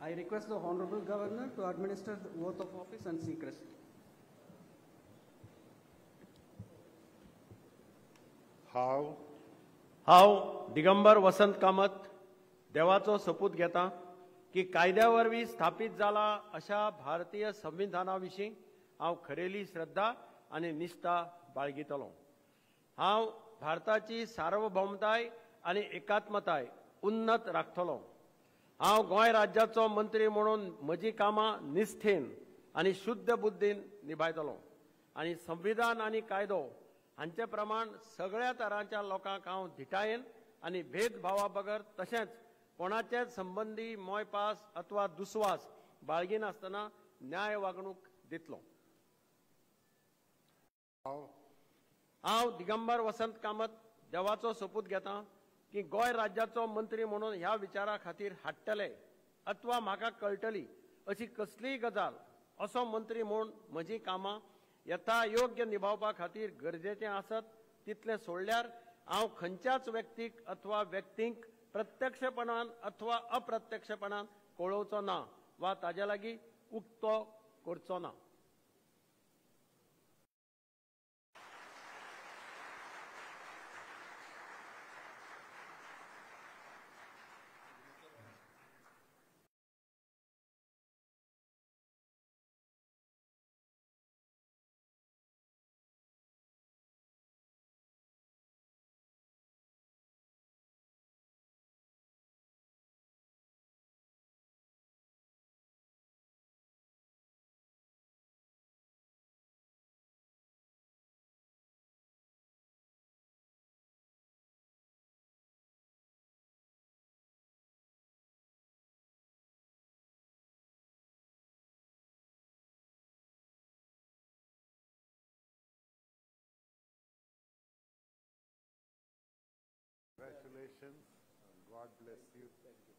I request the Honorable Governor to administer the oath of office and secrecy. हांव हांव दिगंबर वसंत कामत देवाचो सोपूत घेता की कायद्या वरवीं स्थापीत जाला अशा भारतीय संविधाना विशीं हांव खरेली श्रद्धा आनी निश्ठा बाळगितलो. हांव भारताची सार्वभौमताय आनी एकात्मताय उन्नत राखतलो. हांव गोंय राज्याचो मंत्री म्हणून म्हजी कामां निष्ठेन आनी शुद्ध बुद्धीन निभायतलो आनी संविधान आनी कायदो हांचे प्रमाण सगळ्या तरांच्या लोकांक हांव धिटायेन आनी भेदभावा बगर तशेंच कोणाचेच संबंदी मोयपास अथवा दुस्वास बाळगिनासतना न्याय वागणूक दितलो. हांव दिगंबर वसंत कामत देवाचो सोपूत घेता की गोंय राज्याचो मंत्री म्हणून ह्या विचारा खातीर हाडटले अथवा म्हाका कळटली अशी कसलीय गजाल असो मंत्री म्हूण म्हजी कामां यथायोग्य निभावपा खातीर गरजेचें आसत तितलें सोडल्यार हांव खंयच्याच व्यक्तीक अथवा व्यक्तींक प्रत्यक्षपणान अथवा अप्रत्यक्षपणान कळोवचो ना वा ताजे लागीं उक्तो करचो ना. Congratulations and God bless you. Thank you.